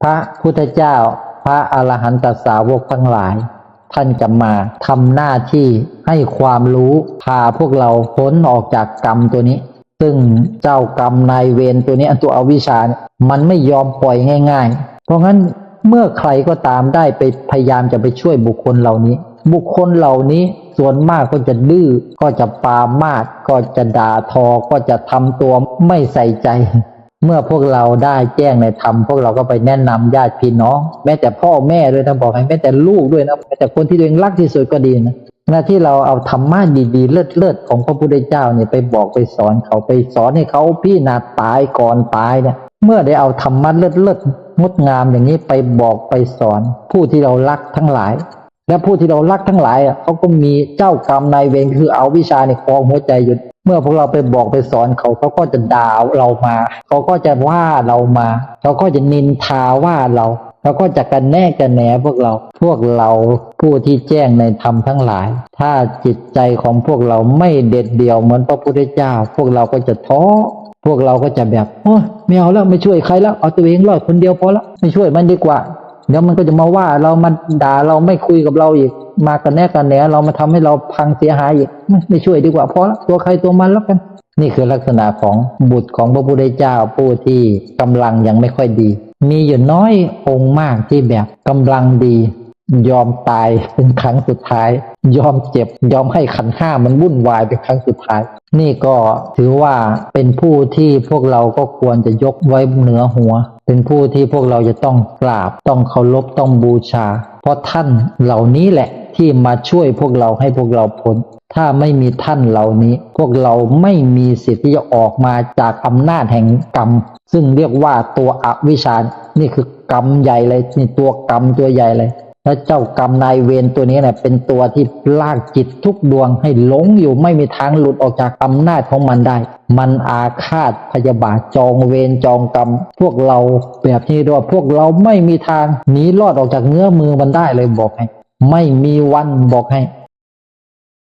ພະພຸດທະເຈົ້າ ພະອະລະຫັນຕະສາວົກທັງຫຼາຍ ທ່ານຈະມາທຳໜ້າທີ່ໃຫ້ຄວາມຮູ້ ພາພວກເຮົາພົ້ນອອກຈາກກຳຕົວນີ້ ຊຶ່ງເຈົ້າກຳນາຍເວນຕົວນີ້ ອັນຕົວອະວິຊຊານີ້ ມັນໄມ່ຍອມປ່ອຍງ່າຍໆ. ເພາະນັ້ນເມື່ອໃຄກໍຕາມໄດ້ໄປ ພະຍາຍາມຈະໄປຊ່ວຍບຸກຄົນເຫຼົ່ານີ້ ບຸກຄົນເຫຼົ່ານີ້ສ່ວນມາກກໍຈະດື້ ກໍຈະປາມາດ ກໍຈະດ່າທໍ ກໍຈະທຳຕົວໄມ່ໃສ່ໃຈ. ເມື່ອພວກເຮົາໄດ້ແຈ້ງໃນທຳ ພວກເຮົາກໍໄປແນະນຳຍາດພີ່ນ້ອງ ແມ້ແຕ່ພໍ່ແມ່ດ້ວຍນະ ບອກໃຫ້ ແມ້ແຕ່ລູກດ້ວຍນະ ແມ້ແຕ່ຄົນທີ່ຕົວເອງຮັກທີ່ສຸດກໍດີນະ ເວລາທີ່ເຮົາເອົາທຳມະດີໆ ເລີດໆ ຂອງພະພຸດທະເຈົ້ານີ້ໄປບອກໄປສອນເຂົາ ໄປສອນໃຫ້ເຂົາພິນາດຕາຍກ່ອນຕາຍເນຍ ເມື່ອໄດ້ເອົາທຳມະເລີດໆ ງົດງາມຢ່າງນີ້ໄປບອກໄປສອນຜູ້ທີ່ເຮົາຮັກທັງຫຼາຍ ແລະ ຜູ້ທີ່ເຮົາຮັກທັງຫຼາຍ ເຂົາກໍມີເຈົ້າກຳນາຍເວນ ຄືອະວິຊຊານີ້ຄອງຫົວໃຈຢູ່. ເມື່ອພວກເຮົາໄປບອກໄປສອນເຂົາ ເຂົາກໍຈະດ່າເຮົາມາ ເຂົາກໍຈະວ່າເຮົາມາ ເຂົາກໍຈະນິນທາວ່າເຮົາ ເຂົາກໍຈະກະແນກະແໜພວກເຮົາ. ພວກເຮົາຜູ້ທີ່ແຈ້ງໃນທຳທັງຫຼາຍ ຖ້າຈິດໃຈຂອງພວກເຮົາໄມ່ເດັດດ່ຽວເໝືອນພະພຸດທະເຈົ້າ ພວກເຮົາກໍຈະທໍ້ ພວກເຮົາກໍຈະແບບ ໂອ້ຍ ບໍ່ເອົາແລ້ວ ໄມ່ຊ່ວຍໃຄແລ້ວ ເອົາຕົວເອງລອດຄົນດຽວພໍແລ້ວ ໄມ່ຊ່ວຍມັນດີກວ່າ ດຽວມັນກໍຈະມາວ່າເຮົາ ມາດ່າເຮົາ ໄມ່ຄຸຍກັບເຮົາອີກ ມາກະແນກະແໜເຮົາ ມາທຳໃຫ້ເຮົາພັງເສຍຫາຍອີກ ໄມ່ຊ່ວຍດີກວ່າ ພໍລະ ຕົວໃຄຕົວມັນແລ້ວກັນ. ນີ້ຄືລັກສະນະຂອງບຸດຂອງພະພຸດທະເຈົ້າ ຜູ້ທີ່ກຳລັງຍັງໄມ່ຄ່ອຍດີ ມີຢູ່ໜ້ອຍອົງມາກທີ່ແບບກຳລັງດີ ຍອມຕາຍເປັນຄັ້ງສຸດທ້າຍ ຍອມເຈັບ ຍອມໃຫ້ຂັນຫ້າມັນວຸ່ນວາຍເປັນຄັ້ງສຸດທ້າຍ. ນີ້ກໍຖືວ່າເປັນຜູ້ທີ່ພວກເຮົາກໍຄວນຈະຍົກໄວ້ເໜືອຫົວ ເປັນຜູ້ທີ່ພວກເຮົາຈະຕ້ອງກາບ ຕ້ອງເຄົາລົບ ຕ້ອງບູຊາ ເພາະທ່ານເຫຼົ່ານີ້ແຫຼະທີ່ມາຊ່ວຍພວກເຮົາ ໃຫ້ພວກເຮົາພົ້ນ. ຖ້າໄມ່ມີທ່ານເຫຼົ່ານີ້ ພວກເຮົາໄມ່ມີສິດທີ່ຈະອອກມາຈາກອຳນາດແຫ່ງກຳ ຊຶ່ງຮຽກວ່າຕົວອະວິຊຊາ. ນີ້ຄືກຳໃຫຍ່ເລີຍ ນີ້ຕົວກຳຕົວໃຫຍ່ເລີຍ. ແລະ ເຈົ້າກຳນາຍເວນຕົວນີ້ນະ ເປັນຕົວທີ່ລາກຈິດທຸກດວງໃຫ້ຫຼົງຢູ່ ໄມ່ມີທາງຫຼຸດອອກຈາກອຳນາດຂອງມັນໄດ້. ມັນອາຄາດພະຍາບາດ ຈອງເວນຈອງກຳພວກເຮົາແບບຊະນິດວ່າ ພວກເຮົາໄມ່ມີທາງໜີລອດອອກຈາກເງື້ອມືມັນໄດ້ເລີຍ ບອກໃຫ້ ໄມ່ມີວັນ ບອກໃຫ້.